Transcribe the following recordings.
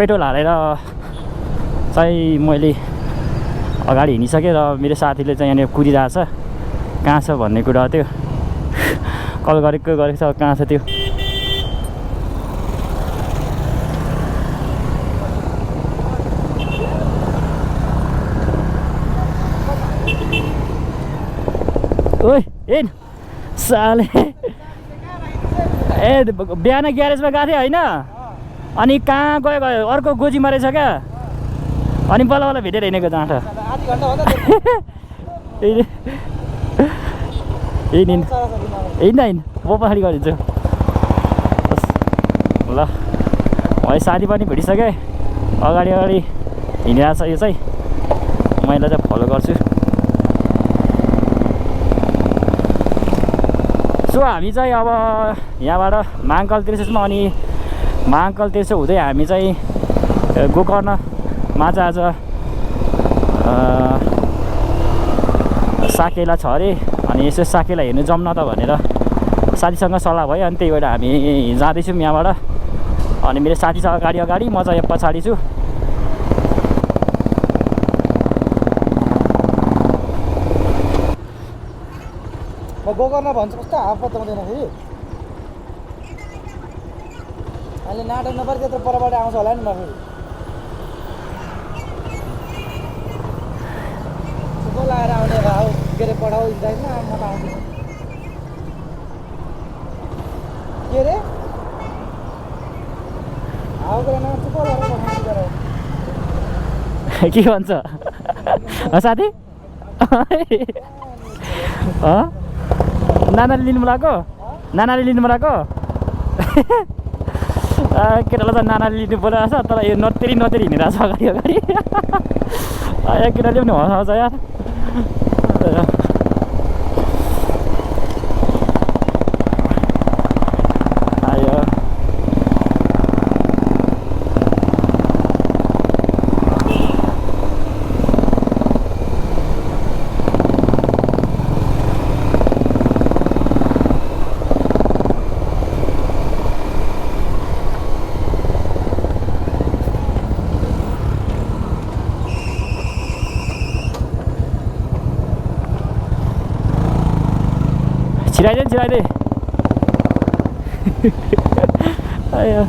petrol हालेर चाहिँ मैले अगाडि हिँडिसकेँ र मेरो साथीले चाहिँ यहाँनिर कुदिरहेछ कहाँ छ भन्ने कुरा त्यो कल गरेको छ कहाँ छ त्यो ओइ ए साले ए बिहान ग्यारेजमा गएको थिएँ होइन अनि कहाँ गयो अर्को गोजीमा रहेछ क्या अनि बल्ल बल्ल भेटेर हिँडेको जाँटा हिँड्न म पछाडि गरिदिन्छु ल है साथी पनि भेटिसकेँ अगाडि अगाडि हिँडिरहेको छ यो चाहिँ मैले चाहिँ फलो गर्छु सो हामी चाहिँ अब यहाँबाट महाकाल तीर्थमा अनि महाकाल तीर्थ हुँदै हामी चाहिँ गोकर्णमा चाहिँ आज साकेला छ अरे अनि यसो साकेला हेर्नु जाउँ न त भनेर साथीसँग सल्लाह भयो अनि त्यही भएर हामी जाँदैछौँ यहाँबाट अनि मेरो साथी छ अगाडि अगाडि म चाहिँ यहाँ पछाडि छु म गोकर्ण भन्छु कस्तो हात पत्याउँदैन फेरि अहिले नाटक नपरे त्यत्रो परबाट आउँछ होला नि म फेरि बोलाएर आउने भाउ के अरे पढाउ टाइममा म त आउँदिनँ के अरे हाउ गरेन चुप गरेर पठाउँछु गरेर के भन्छ साथी नानाले लिनु बोलाएको नानाले लिनु बोलाएको केटालाई त नानाले लिनु बोलाएको छ तर यो नतेरी नतेरी हिँडिरहेको छ अगाडि अगाडि केटाले पनि हँसाउँछ यार आयो छिराइदे आयो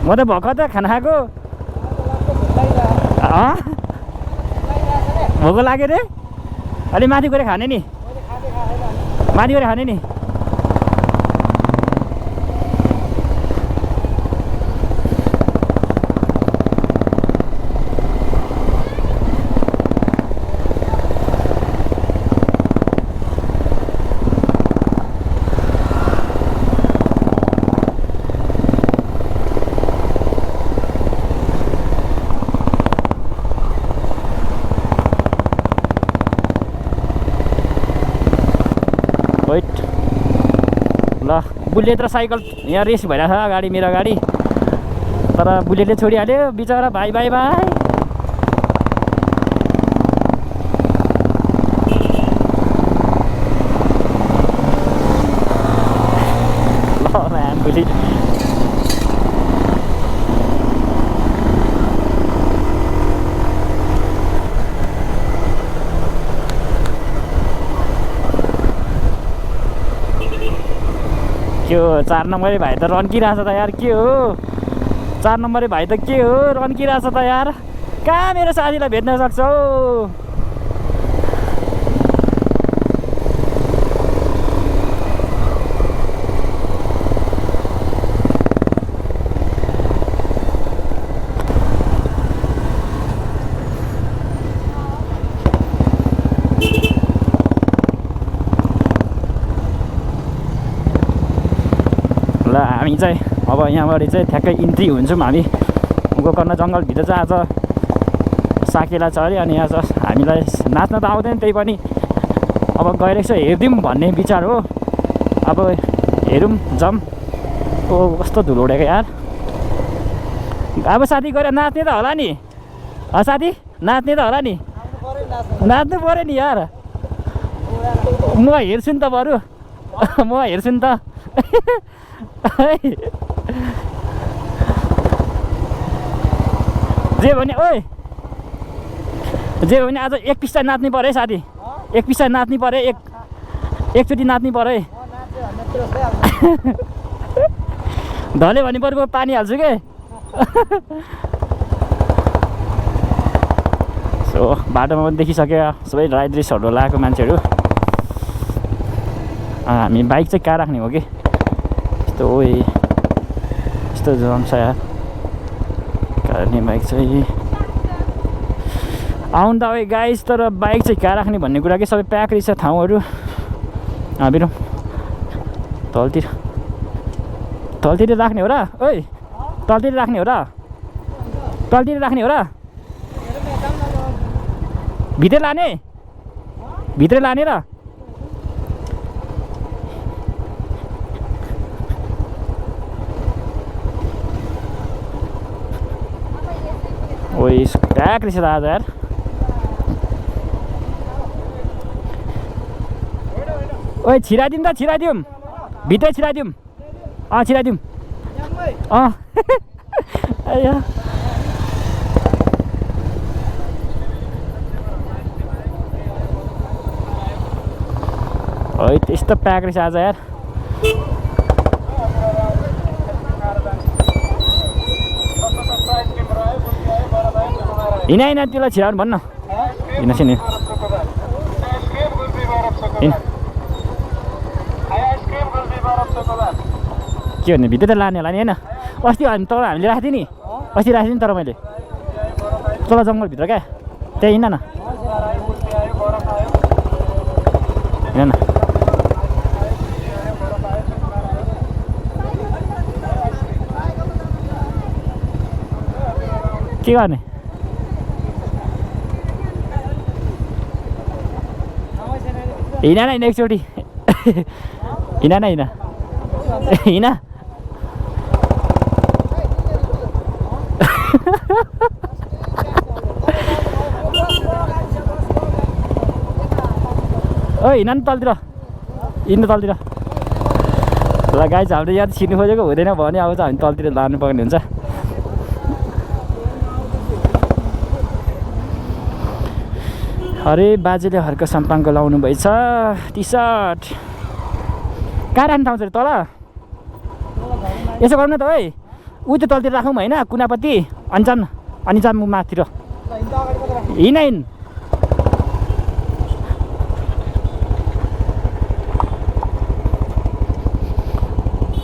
म त भर्खर त खाना खाएको भोको लाग्यो रे अलि माथि गएर खाने नि माथि गएर खाने नि ल बुलेट र साइकल यहाँ रेस भइरहेको छ अगाडि मेरो अगाडि तर बुलेटले छोडिहाल्यो बिचरा भाइ बाई बाई ल म्याम बुलेट के हो 4 नम्बरे भाइ त रन्किरहेछ त यार के हो 4 नम्बरे भाइ त के हो रन्किरहेछ त यार कहाँ मेरो साथीलाई भेट्न सक्छौ ल हामी चाहिँ अब यहाँबाट चाहिँ ठ्याक्कै इन्ट्री हुन्छौँ हामी गोकर्ण जङ्गलभित्र चाहिँ आज साकेला छ अरे अनि आज हामीलाई नाच्न त आउँदैन त्यही पनि अब गएर यसो हेरिदिउँ भन्ने विचार हो अब हेरौँ जाऊँ ओ कस्तो धुलो उडेको यार अब साथी गएर नाच्ने त होला नि साथी नाच्ने त होला नि नाच्नु पऱ्यो नि यार म हेर्छु नि त बरु म हेर्छु नि त जे भने ओइ जे भने आज एक पिस्ता नाच्नु पऱ्यो है साथी एक पिस्ता नाच्नु पऱ्यो एकचोटि नाच्नु पऱ्यो है ढल्यो भने बरु म पानी हाल्छु के सो बाटोमा पनि देखिसक्यो सबै राइड रेसहरू लगाएको मान्छेहरू हामी बाइक चाहिँ कहाँ राख्ने हो कि यस्तो ओइ यस्तो जम छ यार राख्ने बाइक चाहिँ आउनु त अब गाइस तर बाइक चाहिँ कहाँ राख्ने भन्ने कुरा के सबै प्याक रहेछ ठाउँहरू बिरौँ तलतिर राख्ने हो र ओइ तलतिर राख्ने हो र तलतिर राख्ने हो र भित्र लाने र ओइ प्याक रहेछ त आज यार ओइ छिराइदिउँ त छिराइदिउँ भित्रै छिराइदिउँ छिराइदिउँ है त्यस्तो प्याक रहेछ आज यार हिँड त्यसलाई छिराउनु भन्न हिँड्नुहोस् नि के भन्ने भित्र त लाने होला नि होइन अस्ति तल हामीले राखेको थियौँ नि अस्ति राखेको थिएँ नि तर मैले तल जङ्गलभित्र क्या त्यहाँ हिँड न हिँड न के गर्ने हिँड न एकचोटि हिँड न हिँड ओ हिँड न तलतिर हिँड्नु तलतिर ल गाई चाहिँ हामीले यहाँ छिर्नु खोजेको हुँदैन भने अब चाहिँ हामी तलतिर लानुपर्ने हुन्छ अरे बाजेले हर्क सम्पाङको लाउनु भएछ टी सर्ट कहाँ राख्ने ठाउँ छ तल यसो गरौँ न त है उ त्यो तलतिर राखौँ होइन कुनापट्टि अनि जाम माथितिर हिँड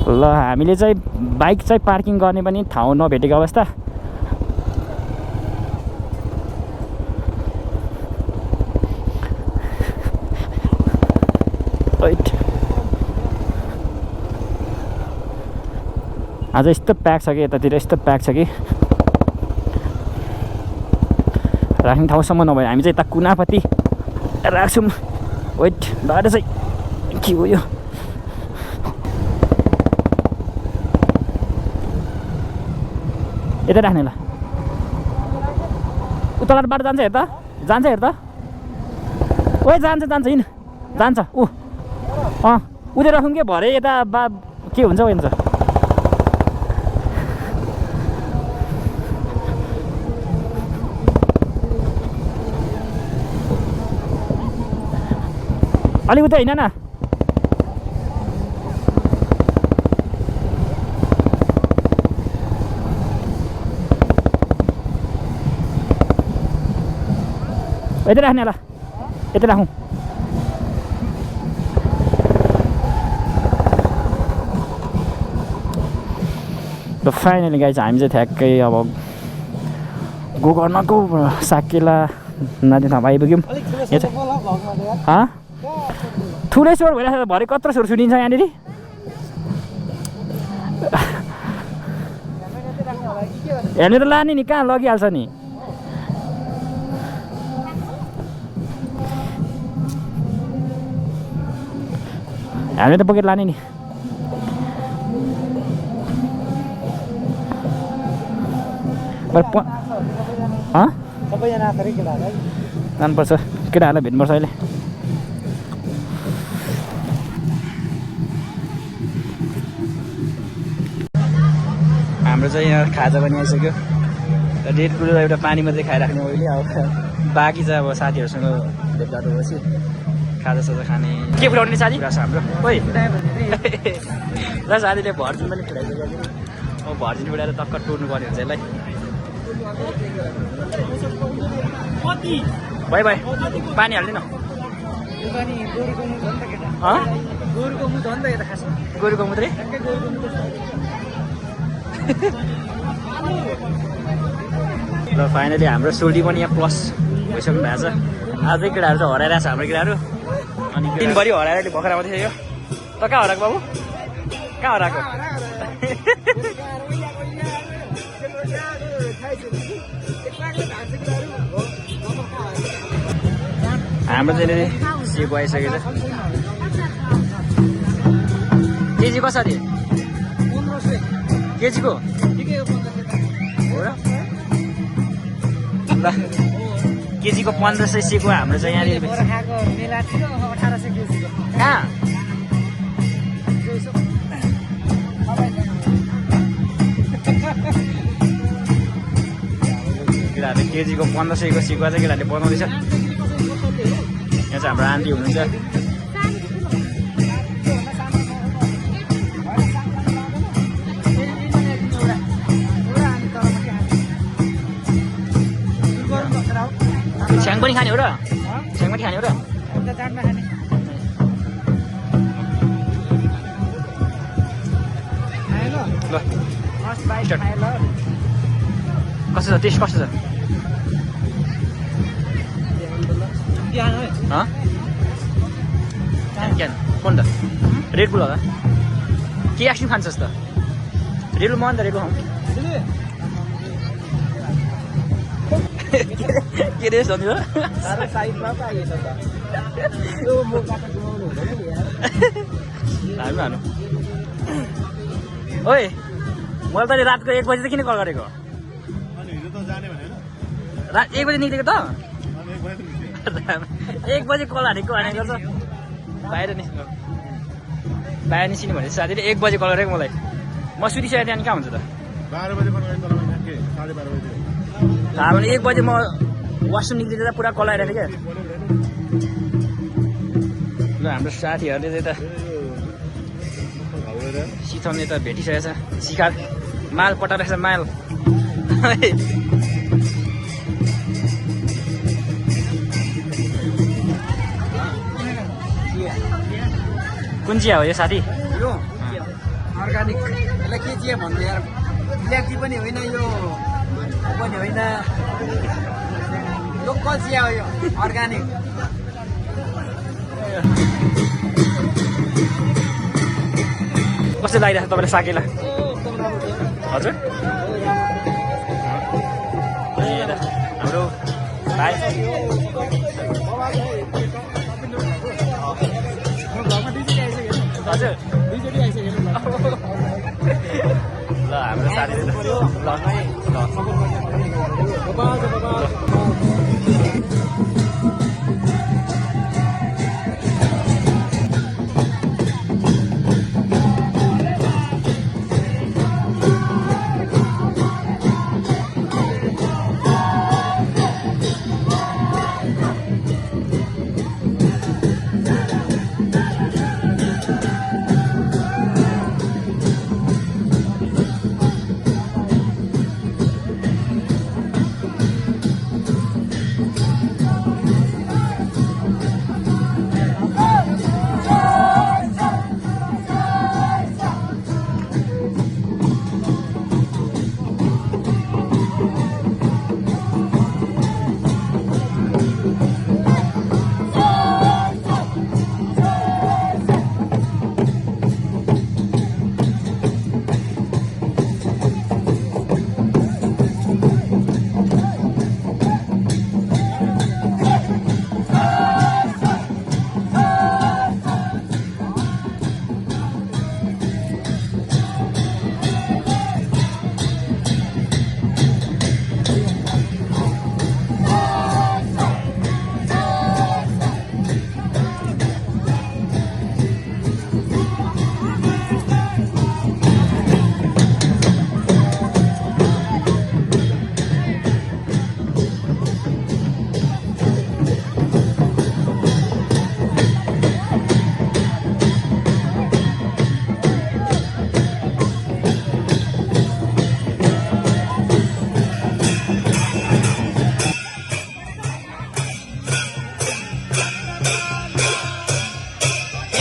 ल हामीले चाहिँ बाइक चाहिँ पार्किङ गर्ने पनि ठाउँ नभेटेको अवस्था आज यस्तो प्याक छ कि यतातिर यस्तो प्याक छ कि राख्ने ठाउँसम्म नभए हामी चाहिँ यता कुनापट्टि राख्छौँ वेट बाटो चाहिँ के हो यो यता राख्ने ल उताबाट बाटो जान्छ हेर त ओइ जान्छ हिँड जान्छ उता राखौँ के भरे यता के हुन्छ भन्छ अलि उता हिँड न यतै राख्ने होला यतै राखौँ र फाइनली गाइज हामी चाहिँ ठ्याक्कै अब गोकर्णको साकेला नदी ठाउँमा आइपुग्यौँ ठुलै स्वर भइरहेको छ भरे कत्रो स्वर सुनिन्छ यहाँनिर हेर्ने त लाने नि कहाँ लगिहाल्छ नि हामीले त बोकेर लाने नि सबैजना आएर केटाहरूलाई जानुपर्छ केटाहरूलाई भेट्नुपर्छ अहिले हाम्रो चाहिँ यहाँ खाजा पनि आइसक्यो रेड बुल एउटा पानी मात्रै खाइराख्ने अहिले अब बाँकी चाहिँ अब साथीहरूसँग भेटघाट भएपछि खाजा साजा खाने के पुऱ्याउने साथी रहेछ हाम्रो ओइ र साथीले भर्जिन पनि खुलाइसक्यो अब भर्जिन पुऱ्याएर टक्क टोर्नु पर्ने हुन्छ यसलाई भाइ भाइ पानी हाल्दैन गोरुको मुख हो नि त यता खासमा गोरुको मुत्रै ल फाइनली हाम्रो सोल्डी पनि यहाँ प्लस भइसक्नु भएको छ आजै केटाहरू चाहिँ हराइरहेको छ हाम्रो केटाहरू अनि दिनभरि हराएर भर्खर आउँदै थियो त कहाँ हराएको बाबु कहाँ हराएको हाम्रो चाहिँ सेको आइसकेको छ केजी कसरी केजीको हो र ल केजीको 1500 सेको हाम्रो चाहिँ यहाँनिर कहाँ केटाहरूले केजीको 1500 को सेको चाहिँ केटाहरूले बनाउँदैछ यहाँ चाहिँ हाम्रो आन्टी हुनुहुन्छ छ्याङ पनि खाने हो र छ्याङ पनि खाने हो र ल कस्तो छ टेस्ट कस्तो छ कुन त रेड बुल होला के आइसक्रिम खान्छस् त रेड बुल मन त रेड बुल खाउँ के रे सन्जु साइडमा पो आइएछ त हामी हानु ओइ मैले त रातको 1 बजी त किन कल गरेको रात 1 बजी निक्लेको त 1 बजी कल हानेको छ बाहिर निस्किनु भने साथीले 1 बजी कल गरेको मलाई म सुतिसकेको त्यहाँदेखि कहाँ हुन्छ त 12 बजे हामीले 1 बजी म वासरुम निक्लिँदा पुरा कल आइरहेको थियो क्या ल हाम्रो साथीहरूले चाहिँ त सिथाउने त भेटिसकेको छ शिकार माल पटाइरहेको छ माल कुन चिया हो यो साथी यो अर्गानिक यसलाई के चिया भन्नु यार ब्ल्याक टी पनि होइन यो पनि होइन लोकल चिया हो यो अर्गानिक कस्तो लागिरहेको छ तपाईँलाई साकेला हजुर हाम्रो भाइ हजुर ल हाम्रो साथीले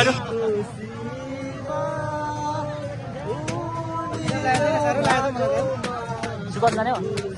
अरू सुगत जाने हो